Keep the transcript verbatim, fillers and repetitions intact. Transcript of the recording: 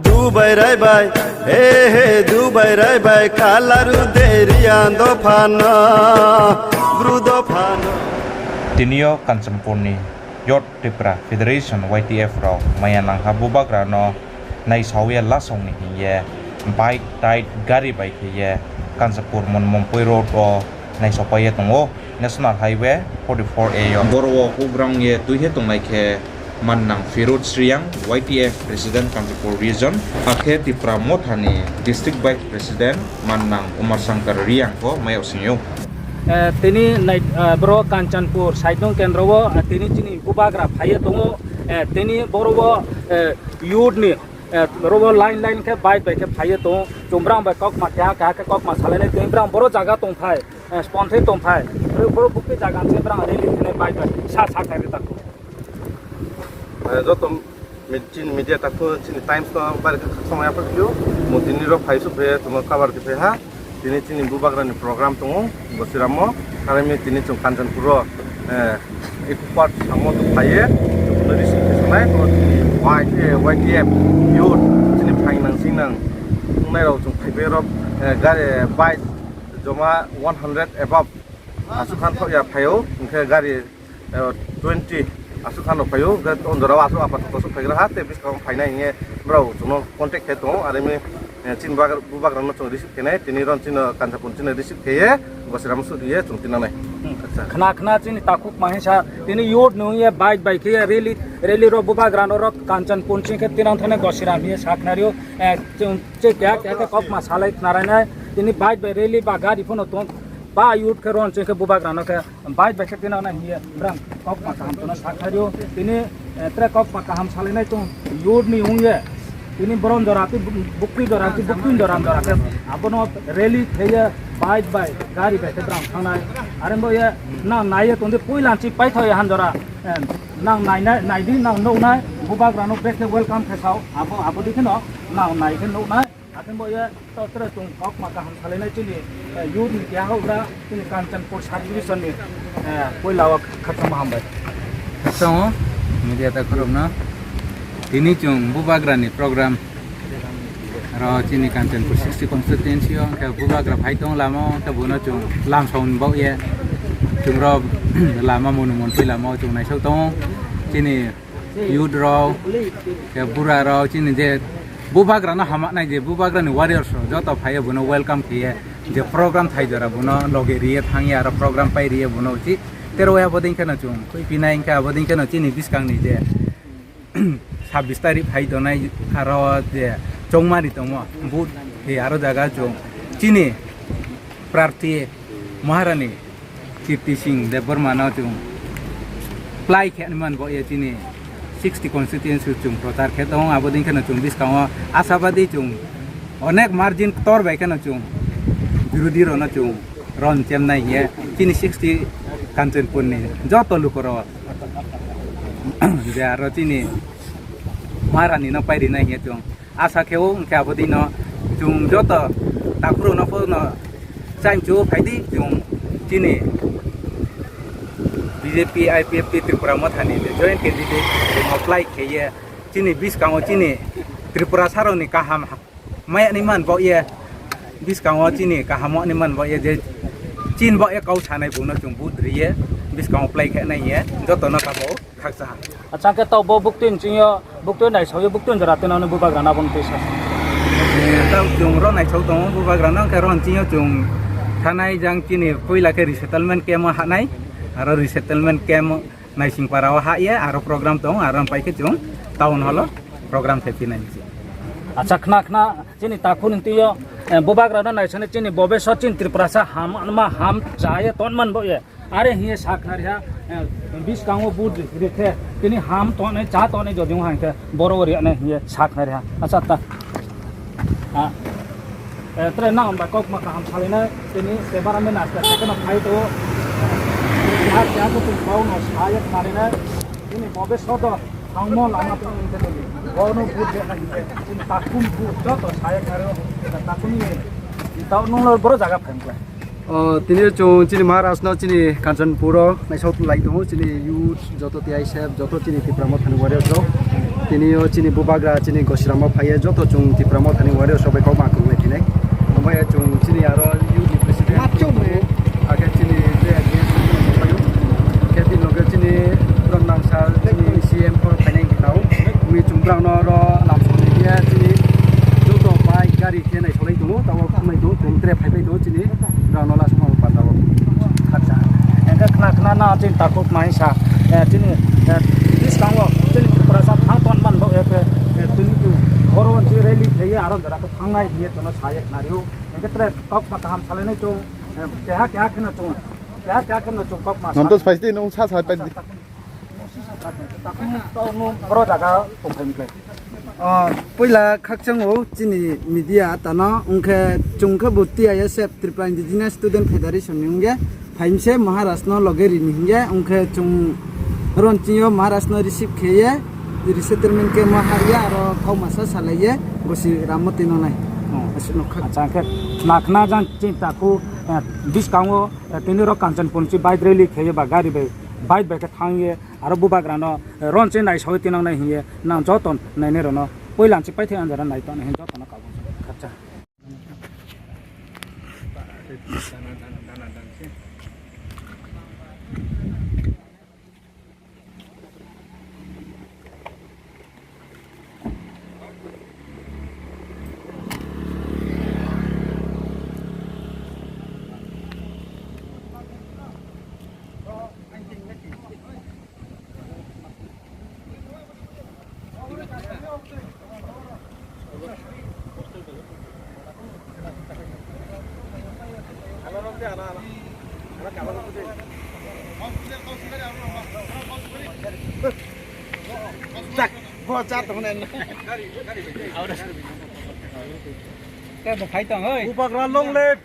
Dubai rai bai, he he, Dubai rai bai, kalaru de Riang dopha no, Bru dopha no. Tini yo Kanchanpur ni Youth Tipra Federation, Y T F, rao maya nangha bubagra no naisao ye lasao ni hing ye bike, tide, gari bai khe ye Kanchanpur Monumompui road wo naisaopai ye tong ou, National Highway forty four A yo. Boro wo houhgra ong ye tuihe tongnai khe Mannang Firuz Reang, Y T F President, Kanchanpur Region, akhe Tipra Motha ni District Vice President Mannang Umar Shankar Reang pho mai yag sing ou. Tini boro Kanchanpur Saidong Kendro wo tini chini bubagra phai ye tong ou. Tini boro wo youth ni, boro wo line line khe bike bai khe phai ye tong ou. Chung brang bai kaukma keha keha khe kaukma salai nai, tini brang boro zaga tongphai, sponthai tongphai, boro bukti zaga se brang rally khe nai bike bai sa sakhnari takhu. Joto chini media takhu chini Times no bari khe khakchangma yaphaih phi ou, bo tini ro phai suh phai ye chung no cover khe phai ha. Tini chini bubagra ni program tong ou Gosiramo, are mi tini chung Kanchanpur wo Eco Park samo tongphai ye, chung no receive khe sonai, bo chini Y T F youth, chini phaingnang singnang ongnai rao chung phaipai ro, gari, bike joma one hundred above asuh khan thoh ya phai ou, hing khe gari twenty asuh khan rao phai ou, hing khe onjora wo asuh apatoto suh phaigra ha, tei buskang wo phainai hing ye brao chung no contact khe tong ou, are mi chini bubagra no chung receive khe nai, tini ro chini Kanchanpur chini receive khe ye Gosiramo suh ri ye chung tinang nai. Khna khna chini takhu kma hing sa, tini youth ni ong ye bike bai khe ye rally, rally ro bubagra no ro Kanchanpur ching khe tinang thanai Gosiram hing ye sakhnari ou, chung che keha keha khe kaukma salai khnarai nai, tini bike bai rally ba gari pho no tong, ba youth khe ro ching khe bubagra no khe bike bai khe tinang nai hing ye brang kaukma kaham chung no sakhnari ou, tini tre kaukma kaham salai nai chung youth ni ong ye, tini boro jora ti, bukti jora ti, bukti jora jora khe abo no rally khe ye bike bai gari bai khe brang thanng nai, are bo ye nang nai ye tong di, poila chi paithaoh ye hanjora, nang nai di, nang nuh nai, bubagra no brekhe welcome khe sao, abo dei khe no nang nai khe nuh nai. Akhe bo ye taoh tre chung kaukma kaham salai nai chini youth ni keha houhgra chini Kanchanpur sub division ni, poila wo khakchangma hambai. Khakchang ou media takhu rao no. Tini chung bubagra ni program ro chini Kanchanpur sixty constituency yo, hing khe bubagra phai tong lama wo, hing khe bung no chung lamsao ni baoh ye, chung ro lama Monumompui lama wo chung naisao tong ou. Chini youth rao, khe bura rao, chini je bubagra no hama nai, je bubagra ni warriors rao joto phai ye bung no welcome khe ye, je program thai jora bung no loge ri ye thanng ye, aro program pai ri ye bung no uchih. Tero abo dei khe no chung khuiphi nai, hing khe abo dei khe no chini buskang ni je sabbish tarik phai tongnai, aro je choungmari tongmo vote khe aro zaga chung chini prarthi Maharani Kirti Singh Debbarma no chung plai khe ni man baoh ye chini sixty constituency chung prochar khe tong ou, abo dei khe no chung buskang wo asabadi chung onek margin ktor bai khe no chung birodhi rao no chung ron chem nai hing ye chini sixty Kanchanpur ni joto luku rao je aro chini Maharani no pai ri nai hing ye chung asa khe ou, hing khe abo dei no chung joto takhu rao no pho no chaimchu phai di, chung chini B J P, I P F T, Tripura Motha ni je joint candidate chung apply khe ye chini buskang wo chini Tripurasa rao ni kaham mai ya ni man baoh ye, buskang wo chini kaham ni man baoh ye je chini baoh ye kau sanai bung no chung vote ri ye buskang wo apply khe nai hing ye joto no kabo khakchang ha. Acha, khe taoh bo buktui ni ching yo, buktui naisao ye, buktui jora tinang ni bubagra no abo no tuisa. Taoh chung ro naisao tong ou bubagra no, khe ro ni ching yo chung thanai jang chini poila khe resettlement camp wo hah nai, aro resettlement camp Naisingpara wo hah ye aro program tong, aro pai khe chung town hall wo program khe phi nai. Acha, khna khna chini takhu ni tui yo, bubagra no naisao nai chini bobeso chini Tripurasa ham ma ham cha ye tongman bo ye. Are hing ye sakhnari ha, buskang wo vote ri khe, tini ham tongnai, chá tongnai jodi ong ha hing khe, boro wo ri nai hing ye sakhnari ha. Acha, ta. Tre nang bai kaukma kaham salai nai, tini cameraman aste aste kheno phai tong ou. Keha keha khe chung kau no sa ye khnari nai. Chini bobeso do thangmo lama tong hing khe tini. Bo no vote ri nai hing khe, chini takhu ni vote joto sa ye khnari ou. Takhu ni, tao nung lo boro zaga phai klái. Tini yo chung chini Maharaj no chini Kanchanpur wo naisao lai tong ou, chini youth joto T I S F, joto chini Tipra Motha ni warriors rao. Tini yo chini bubagra chini Gosiram wo phai ye joto chung Tipra Motha ni warrior sobai kau ma kung lai phinai. Omo ye chung chini aro youth ni president. Akhe chini je akhe tini loge chini Bromnang sir chini C M pho phainai hing tau. Mi chung brao no ro lam song ni ye chini joto bai gari khe nai solai tong ou, tao khumai tong ou, chung tre phaipai tong ou chini brao no last mo panda wo. Acha. Engkhe khna khna na chini takhu kma hing sa, eh, chini, eh, buskang wo chini Tiprasa thang ton man bo, eh, eh, chini tu oro chini rally khe ye aro jora khe thangnai hing ye chung no sa ye khna ri ou. Engkhe tre kau kma kaham salai nai chung, eh, keha keha khe no chung, keha keha khe no chung kau kma sa. Santosh phai di, nung sa sa pai di. Poila khakchang ou chini media tano, ongkhe chung khe bo T I S F, Tripura Indigenous Student Federation ni ong ye, phai mi se Maharaj no loge ri ni hing ye, ongkhe chung ron ching yo Maharaj no receive khe ye, resettlement camp wo ha ye, aro kau masa salai ye, Gosiram wo tini nai. Acha, khe khna khna jang chini takhu, eh, buskang wo, eh, tini ro Kanchanpur ni bike rally khe ye ba gari bai, bike bai khe thanng ye, aro bubagra no, eh, ron ching nai sawi tini nai hing ye, nang joto nainai rao no, poila ching paithai anjara nai tongnai hing joto no kabo khakchang. Bubagra long live.